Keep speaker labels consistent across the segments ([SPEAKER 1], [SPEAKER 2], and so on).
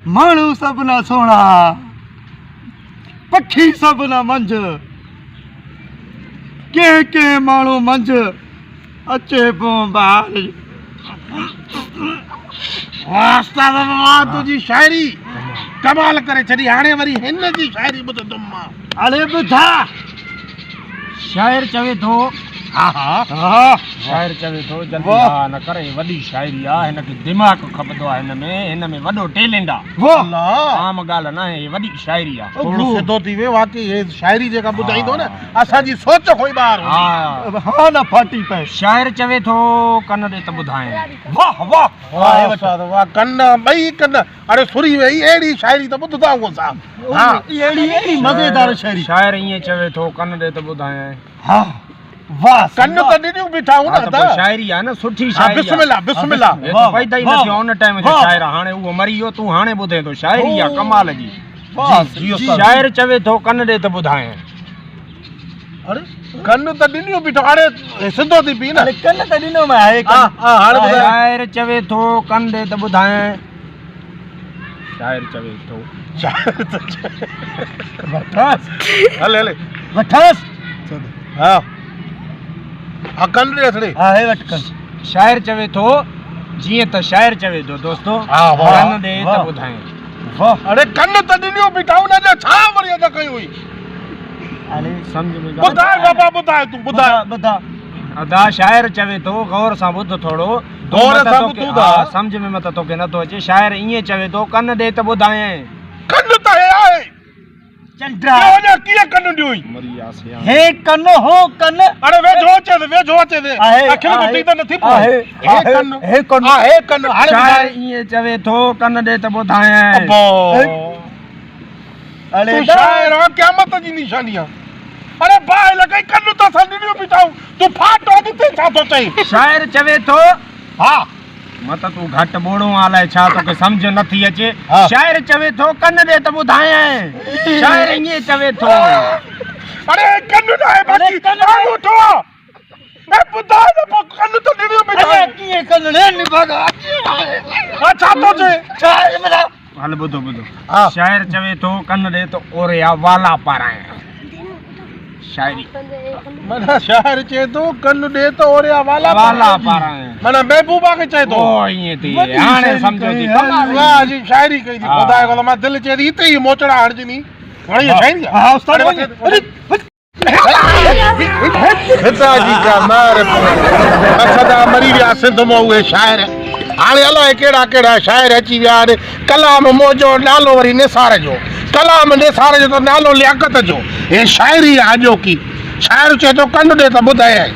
[SPEAKER 1] ماڻهو سڀ نه سهڻا، پکي سڀ نه منجهه، ڪنهن ڪنهن ماڻهو منجهه اچي پون بهار جي.
[SPEAKER 2] واھ استاد واھ تنهنجي شاعري ڪمال ڪري ڇڏي هاڻي وري هن جي شاعري ٻڌندم مان.
[SPEAKER 1] اڙي ٻڌاء.
[SPEAKER 3] شاعر چوي ٿو.
[SPEAKER 2] ها ها.
[SPEAKER 3] شاعر چوي ٿو جلدي ها نه ڪر هي وڏي شاعري آ هن کي دماغ کپندو آ هن ۾ هن ۾ وڏو ٽيلنٽ آ عام ڳالهه ناهي هي وڏي شاعري آ.
[SPEAKER 2] ٿورو سڌو ٿي ويو واقعي هي شاعري جيڪا ٻڌائيندو نه اسان جي سوچ کان ئي ٻاهر هوندي.
[SPEAKER 1] ها نه ڦاٽي پئي.
[SPEAKER 3] شاعر چوي ٿو ڪن ڏي ته ٻڌائين.
[SPEAKER 1] واه واه.
[SPEAKER 2] واه استاد واه ڪن ٻئي ڪن اڙي سري ويئي اهڙي شاعري ته ٻڌندا آهيون اسان.
[SPEAKER 1] ها اهڙي اهڙي مزيدار شاعري.
[SPEAKER 3] شاعر ائين چوي ٿو ڪن ڏي ته ٻڌايانء.
[SPEAKER 1] ها واه
[SPEAKER 2] ڪن ته ڏنيون بيٺا آهيون نه
[SPEAKER 3] ادا. شاعري آهي نه سٺي شاعري.
[SPEAKER 2] بسم الله بسم الله.
[SPEAKER 3] هي ته پيدا ئي نه ٿيو ان ٽائيم جو شاعر آهي هاڻي اهو مري ويو تون هاڻي ٻڌين ٿو شاعري آهي ڪمال جي. شاعر چوي ٿو ڪن ڏي ته ٻڌايانء.
[SPEAKER 2] اڙي ڪن ته ڏنيون بيٺو اڙي سڌو ٿي پي نه.
[SPEAKER 1] اڙي ڪن ته ڏنو مان آهي ڪن.
[SPEAKER 2] ها هاڻي ٻڌاء.
[SPEAKER 3] شاعر چوي ٿو ڪن ڏي ته ٻڌايانء. شاعر چوي ٿو.
[SPEAKER 2] شاعر ته چوي.
[SPEAKER 1] وٺاس.
[SPEAKER 2] هل هل.
[SPEAKER 1] وٺاس.
[SPEAKER 2] ها ها ڪن ڏي اٿڙي.
[SPEAKER 1] ها هي وٺ ڪن.
[SPEAKER 3] شاعر چوي ٿو جيئن ته شاعر چوي ٿو دوستو ڪن ڏي ته ٻڌايانء.
[SPEAKER 1] واه.
[SPEAKER 2] اڙي ڪن ته ڏنيون بيٺا ان جا ڇا وري ادا ڪئي هئي. ٻڌاء بابا ٻڌاء تون ٻڌاء.
[SPEAKER 1] ٻڌاء.
[SPEAKER 3] ادا شاعر چوي ٿو غور سان ٻڌ ٿورو.
[SPEAKER 2] غور سان ٻڌون ٿا.
[SPEAKER 3] سمجهه ۾ مت توکي نٿو اچي شاعر ائين چوي ٿو ڪن ڏي ته ٻڌايانء.
[SPEAKER 2] ڪن ته هي آهي.
[SPEAKER 1] چنڊا.
[SPEAKER 2] ٻيو اڃا ڪيئن ڪن ڏيوئي.
[SPEAKER 3] مري وياسين.
[SPEAKER 1] هي ڪن هو ڪن.
[SPEAKER 2] اڙي ويجهو اچي ته ويجهو اچي ته اکين ٻڌي ته نٿي پوي. هي ڪن
[SPEAKER 1] هي ڪن
[SPEAKER 2] هي ڪن. هاڻي ٻڌاء.
[SPEAKER 3] شاعر ائين چوي ٿو ڪن ڏي ته ٻڌايانء.
[SPEAKER 2] ابا.
[SPEAKER 1] اڙي
[SPEAKER 2] تون شاعر آن قيامت جي نشاني آن. اڙي باهه لڳئي ڪن ته اسان ڏنيون بيٺا آهيون تون ڦاٽ اڳتي ڇا ٿو چئين.
[SPEAKER 3] شاعر چوي ٿو.
[SPEAKER 2] ها.
[SPEAKER 3] مت تون گهٽ ٻوڙو آن الائي ڇا توکي سمجهه نه ٿي اچي. شاعر چوي ٿو ڪن ڏي ته ٻڌايانء. شاعر ائين چوي ٿو.
[SPEAKER 2] اڙي ڪن ناهي باقي آڱوٺو آ. اي ٻڌاء نه پوء ڪن ته ڏنيون بيٺا آهيون.
[SPEAKER 1] اڙي ڪيئن ڪن ڙي نڀاڳا ڪيئن آهي.
[SPEAKER 2] ها ڇا ٿو چئين.
[SPEAKER 1] ڇا ٻڌاء.
[SPEAKER 3] هل ٻڌو ٻڌو. شاعر چوي ٿو ڪن ڏي ته اوريا والا پارايان. شاعري.
[SPEAKER 2] معنيٰ شاعر چئي ٿو ڪن ڏي ته اوريا والا پارايان. معنيٰ محبوبا کي چئي ٿو.
[SPEAKER 3] او ائين ٿي هاڻي سمجهو ٿي ڪمال.
[SPEAKER 2] واهه جي شاعري ڪئي ٿي خدا جو قسم مان دل چئي ٿي هتي ئي موچڙا هڻجني. هاڻي هي شاعري آ.
[SPEAKER 1] ها استاد.
[SPEAKER 2] خدا جي ڪا مار پوي. سدا مري ويا سنڌ مان اهي شاعر. هاڻي الائي ڪهڙا ڪهڙا شاعر اچي ويا آهن. ڪلام منهنجو نالو وري نثار جو. ڪلام نثار جو ته نالو لياقت جو. هي شاعري آ اڄوڪي. شاعر چئي ٿو ڪن ڏي ته ٻڌايائين.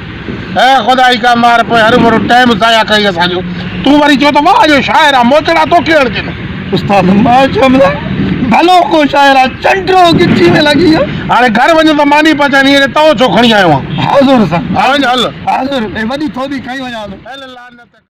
[SPEAKER 2] اي خدا جي ڪا مار پوي هروڀرو ٽائيم ضايع ڪئي اسان جو. تون وري چئو ته واهه جو شاعر آ موچڙا توکي هڻجن.
[SPEAKER 1] استاد مان چيم ته ڀلو ڪو شاعر آ چنڊو ڳچي ۾ لڳي ويو.
[SPEAKER 2] هاڻي گهر وڃ ته ماني پچائين هينئر تئو ڇو کڻي آيو آن.
[SPEAKER 1] حاضر سائين.
[SPEAKER 2] ها وڃ هل.
[SPEAKER 1] حاضر هي وڏي ٿوٻي کڻي وڃان ٿو.
[SPEAKER 2] هل لا.